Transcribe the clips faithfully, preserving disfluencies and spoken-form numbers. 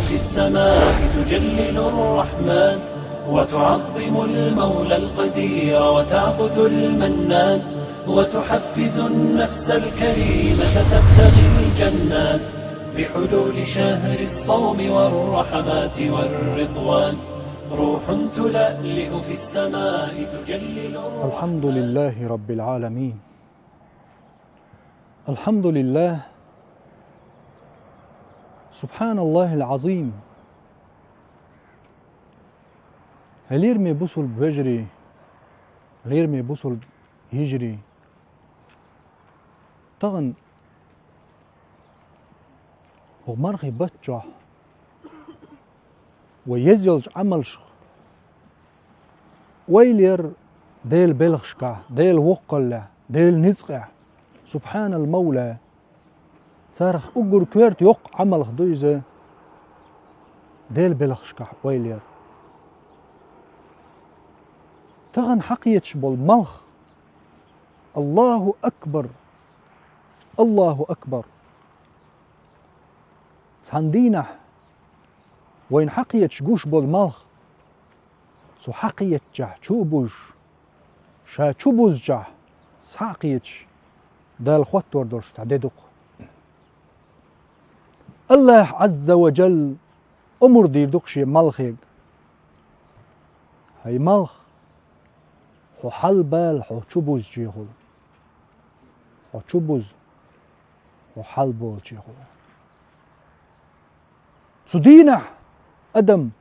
في السماء تجلل الرحمن، وتعظم المولى القدير، وتعبد المنان، وتحفز النفس الكريمة تبتغي الجنات، بحلول شهر الصوم والرحمات والرضوان، روح تلألئ في السماء تجلل الرحمن. الحمد لله رب العالمين. الحمد لله. سبحان الله العظيم. Лераме бусулба вежарий, лераме бусулба йижарий. Тахан хӀокху мархий бутт чохь вай еза йолчу Ӏамалшка ойла яр Делан белхашкахь, Делан воккхаллехь, Делан ницкъехь. Субхьанал Мавла. Царах уггар коьрта йоккха Ӏамалх ду иза Делан белхашкахь ойла яр. Тахан хьакхеташ болу малх. Аллаху акбар! Аллаху акбар! Цхьана дийнахь вайна хьакхеташ гуш болу малх, цу хьакхетачехь чу а бузуш, ша чу бузучехь схьа а кхеташ, Дала хӀоттор долуш цхьа де ду-кх. Аллах Ӏазза ва Джалла омра дийр ду-кх шен малхега: «ХӀай малх, хьо хьалабала хьо чу бузучехула. Хьо чу буза, хьо хьалаболучехула». Цу дийнахь адам,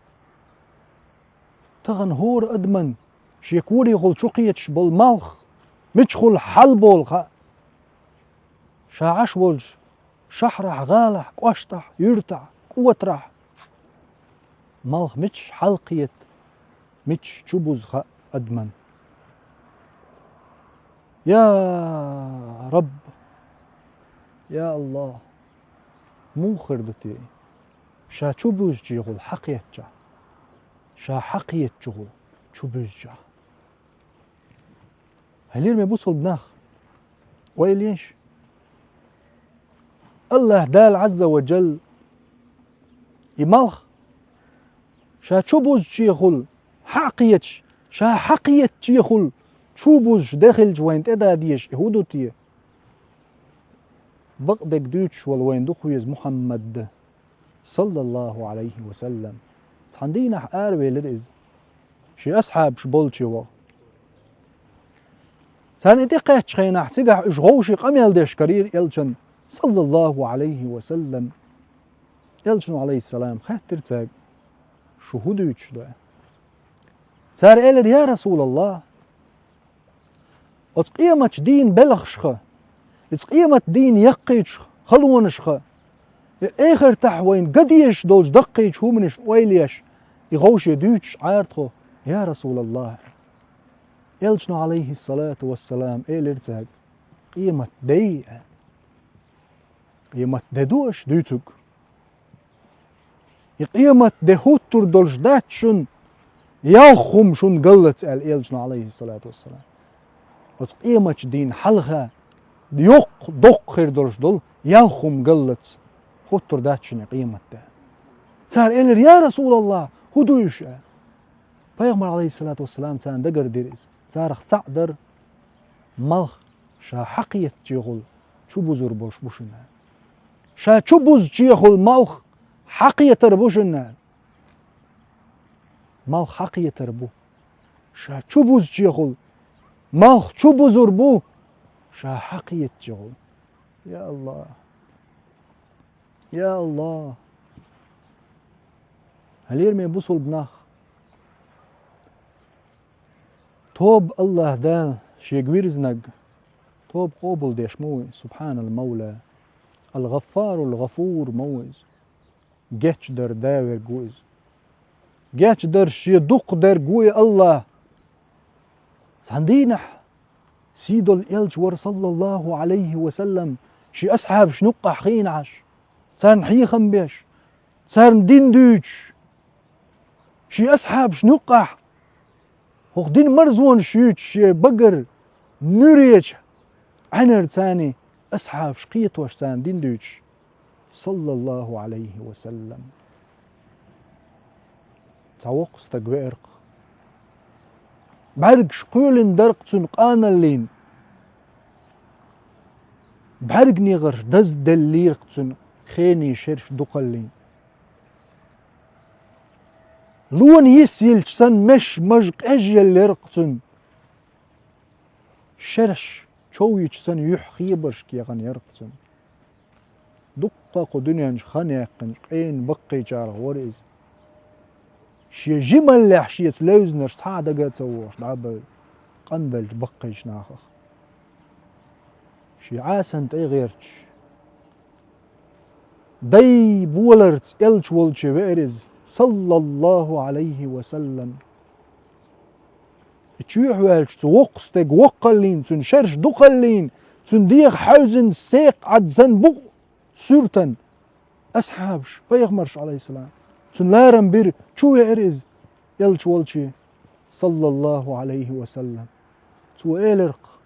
тахан хӀора адаман шен корехула чу кхеташ болу малх мичахула хьалаболу хаьа. Ша Ӏаш волчу шахьарахь, гӀалахь, кӀоштахь, юьртахь, кӀотарахь малх мичахь хьалакхета, мичахь чу буза хаьа адаман. Я Рабб! Я Аллах! Муха хир ду те? Ша чу бузучехула хьакхетчахь, ша хьакхетачухула чу бузучехь. Хьалера ме бусулба нах, ойла еш. Аллах Дала Ӏазза ва Джалла и малх ша чу бузучехула хьа а кхеташ, ша хьакхетачехула чу бузуш де хилча вайна тӀедадеш и хӀун ду те? Бакъдерг дуьйцуш волу вайна дукха веза Мухьаммад, саллаллаху Ӏалайхи ва саллам. Цхьана дийнахь аравелира иза, шен асхьабаш болчу ваха. Царна и тӀекхаьччу хенахь, цигахь уьш вовшийн къамел деш карийра элчан, саллаллаху Ӏалайхи ва саллам. Элчано, Ӏалайхиссалам, хаьттира цаьрга: «Шу хӀун дуьйцуш ду?» Цара элира: «Я Расулаллах, оцу къематчу дийнан белхашха, иза къемат дийна яккхийчу халонашха, и эхартахь вайна ган дезаш долчу даккхийчу хӀуманашна ойла еш, и вовше дуьйцуш Ӏара тхо, я Расулаллах». Элчано, Ӏалайхиссалату вассалам, элира цаьрга: «Къемат де». Къемат де ду аша дуьйцург? И къемат де хӀуттур долуш дац шуна, ялх хӀума шуна галлалц, аьлла элчано, Ӏалайхиссалату вассалам. Оцу къематчу дийнан хьалха йоккха, доккха хир долуш долу ялх хӀума галлалц хӀуттур дац шуна и къемат де. Цара элира: «Я Расулаллах, хӀун ду уьш?» аьлла. Пайхамар, Ӏалайхиссалату вассалам, царна дагардира иза. Царах цхьаъ дара: «Малх ша хьакхетачехула чу бузур болуш бу шуна». Ша чу бузучехула малх хьакхетар бу шуна. Малх хьакхетар бу. Ша чу бузучехула малх чу бузур бу, ша хьакхетачехула. Я Аллах! Я Аллах! Хьалера ме бусулба нах! Тоба Аллах Дала шега вирзинарг, тоба къобалдеш ма ву иза, субхьанал Мавла. Ал-ГӀаффарул ГӀафур ма ву иза. Гечдар да верг ву иза. Гечдар шен дукха дерг ву и Аллах. Цхьана дийнахь сийдолу элча вара, саллаллаху Ӏалайхи ва саллам, шен асхьабашна юккъахь хиъна Ӏаш, царна хьехам беш, царна дин дуьйцуш, шен асхьабашна юккъахь хӀокху динан марзонаш юьйцуш, шен багара нуьречу Ӏаьнара царна асхьабаш кхетош, царна дин дуьйцуш, саллаллаху Ӏалайхи ва саллам. Цхьа воккха стаг веара-кх. БӀаьргаш кхоьлина дара-кх цуьнан къаналлин. БӀаьрганегӀарш дазделлера-кх цуьнан хенийн шераш дукхаллин. Лона йис йиллача санна меш-маж къежъеллера-кх цуьнан. Шераш чов йича санна юьхь хебаршка яхана яра-кх цуьнан. Дуккха а кху дуьнен чу хан яьккхинчу къена баккхийчарах вара иза. Шен жималлехь шеца левзинарш цхьа а дага а ца вогӀуш дӀа а бевлла, къанбеллачу баккхийчу нахах. Шен Ӏасанна тӀе а гӀерташ, дай боларца элча волче веара иза, саллаллаху Ӏалайхи ва саллам. И чоьхьа ваьлча цу воккха стеган воккхаллин, цуьнан шераш дукхаллин, цуьнан дегӀах хьаьвзина секха Ӏад санна букъ суьртан асхьабаш, пайхамарш, Ӏалайхиссалам, цуьнан ларам бира, чу веара иза, элча волче, саллаллаху Ӏалайхи ва саллам. Цо элира-кх: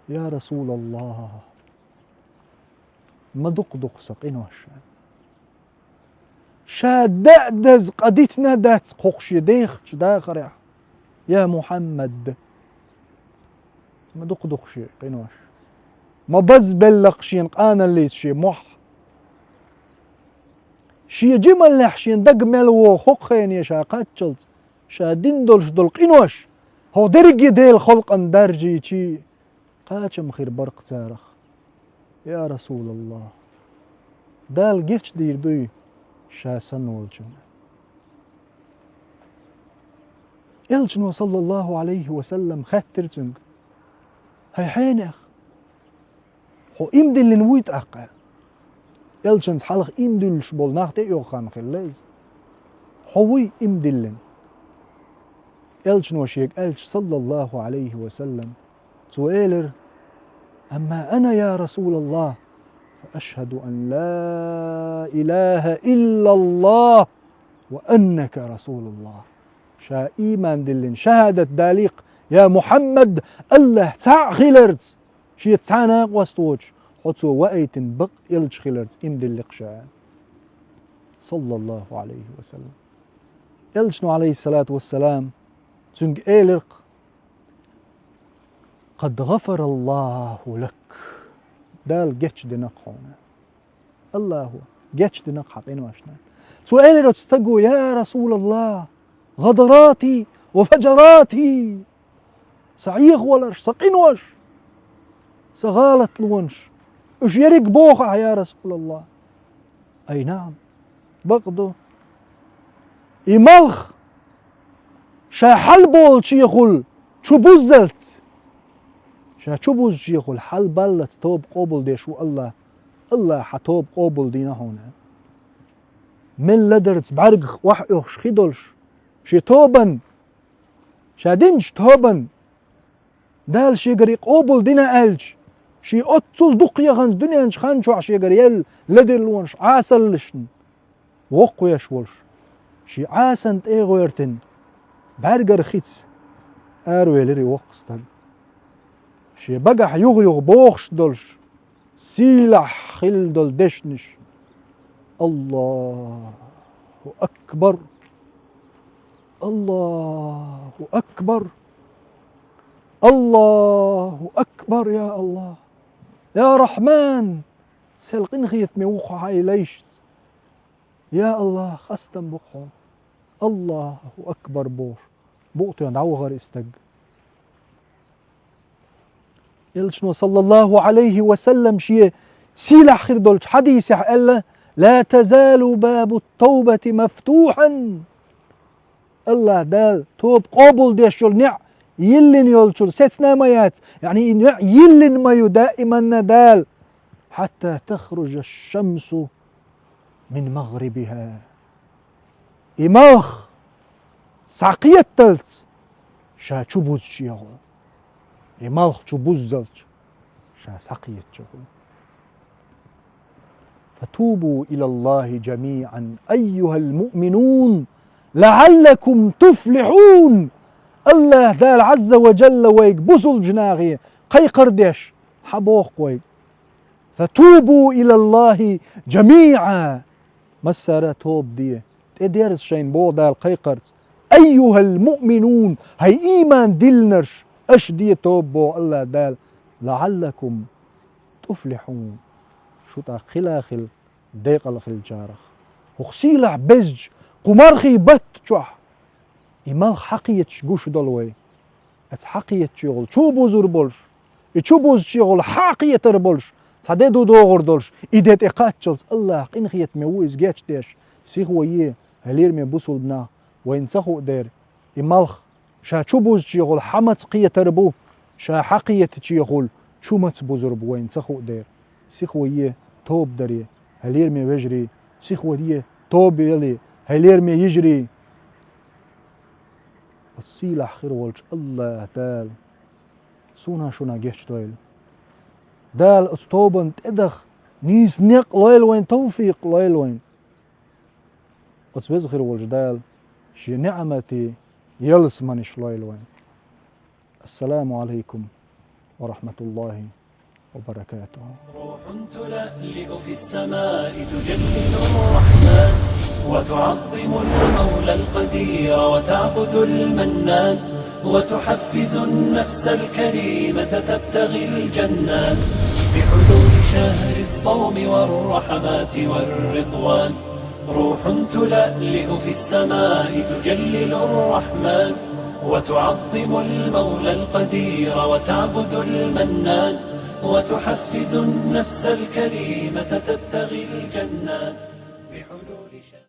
«Я Расулаллах, ма дукха ду-кх сан къинош». Ша даа даза къа дитина дац кху шен дехачу дахарехь, я Мухьаммад. Ма дукха ду-кх шен къинош. Ма базбелла-кх шена къаналлица шен мохь. Шен жималлехь шена дага мел вогӀу хӀокху хене ша кхаччалц, ша дина долуш долу къинош, хӀокху дерриге Делан халкъана даржийча, кхачам хир бара-кх царах. Я Расулаллах! Дала гечдийр дуй ша санна волчунна? Элчано, саллаллаху Ӏалайхи ва саллам, хаьттира цуьнга: «ХӀай хьенех, хьо ийман диллина вуй тӀаккха?» Элчанца хьалха ийман дуьллуш болу нах тӀе а йогӀу хан хилла иза. «Хьо вуй ийман диллина?» Элчано шега аьлча, саллаллаху Ӏалайхи ва саллам, цо элира: «Амма ана, я Расулаллах, фа ашхаду ан ла илаха иллаллах ва аннака Расулуллах». Ша ийман диллина шахӀадат далийкх, я Мухьаммад, АллахӀ цхьаъ хиларца, шеца цхьа а накъост воцуш, хьо цо ваийтина бакъ элча хиларца ийман диллина-кх ша. Саллаллаху Ӏалайхи ва саллам. Элчано, Ӏалайхиссалату вассалам, цуьнга элира-кх: «Къад гӀафараллаху лак». Дала гечдина-кх хьуна. АллахӀа гечдина-кх хьан къиношна. Цо элира оцу стаго: «Я Расулаллах, гӀадарати ва фаджарати». Сан Ӏехаваларш, сан къинош, сан гӀалатлонаш, уьш ерриг боху ахь, я Расулаллах? Ай, наам, бакъ ду. И малх ша хьалаболучехула чу буззалц, ша чу бузучехула хьалабаллалц тоба къобалдеш ву АллахӀ. АллахӀа хьан тоба къобалдина хьуна. Мел ледарца бӀаьргах охьаоьхуш хи долуш, шен тобанна, ша динчу тобанна, Дала шегара и къобалдина аьлча, шен оццул дукха яханчу дуьнен чу хан чохь шегара елла ледарлонаш Ӏасаллашна воккхавеш волуш, шен Ӏасанна тӀе а гӀоьртина, бӀаьргара хица аравелира и воккха стаг. Шен багахь юха-юха бохуш долуш, сийлахь хилла долу дешнаш: «Аллаху акбар! Аллаху акбар! Аллаху акбар, я АллахӀ! Я Рахьман, сел къинхетаме ву хьо хьайн лайшца! Я АллахӀ, хастам бу хьуна! Аллаху акбар!» бохуш, букъ тоьхна дӀавахара и стаг. Элчано, саллаллаху Ӏалайхи ва саллам, шен сийлахь хир долчу хьадисехь аьлла: «Ла тазалу бабу ттавбати мафтухьан». АллахӀ Дала тоба къобалдеш йолу неӀ йиллина йолчул сецна а ма яц, яъни и неӀ йиллина ма ю даиманна Дала, «хьатта тахружа шшамсу мин магърибиха». И малх схьакхетталц ша чу бузучехула. И малх чу буззалц ша схьакхетачехула. «Фатубу илаллахи жамиӀан, айюхал муъминун, лаӀаллакум туфлихьун». АллахӀ Дала Ӏазза ва Жалла вайга бусулбачу нахе кхайкхар деш хьан боху вайга: «Фатубу илаллахи жамиӀа». Массара а тоба де, тӀедерза шайна, боху Дала кхайкхарца: «Айюхал муъминун, хӀай ийман диллинарш, аша де тоба, боху АллахӀ Дала, лаӀаллакум туфлихьун, шу тӀаккха хила а хила, декъала хилчарах». ХӀокху сийлахь безачу кху мархийн батта чохь и малх хьакхеташ гуш долу вай. Оцу хьакхетачехула чу бузур болуш, и чу бузучехула хьакхетар болуш, цхьа де ду догӀур долуш, и де тӀе кхаччалц АллахӀ къинхетаме ву иза гечдеш, сихо е, хӀай лераме бусулба нах, вайна ца хуу дера, и малх ша чу бузучехула хьа маца кхетар бу, ша хьакхетачехула чу маца бузур бу, вайна ца хуу дера. Сихо е, тоба даре, хӀай лераме вежарий, сихо е, тоба яле, хӀай лераме йижарий. Оцу сийлахь хир волчу АллахӀ Дала суна-шуна гечдойла. Дала оцу тобанна тӀедаха нийса некъ лойла вайн, тавфикъ лойла вайн. Оцу веза хир волчу Дала шен неӀматийн ялсаманеш лойла вайн. Ассаламу Ӏалайкум ва рахьматуллахӀи ва баракатухӀу. روح تلألئ في السماء تجلل الرحمن، وتعظم المولى القدير وتعبد المنان، وتحفز النفس الكريمة تبتغي الجنات، بحلول شهر الصوم والرحمات والرضوان. روح تلألئ في السماء تجلل الرحمن، وتعظم المولى القدير وتعبد المنان، وتحفز النفس الكريمة تبتغي الجنات بحلول شهر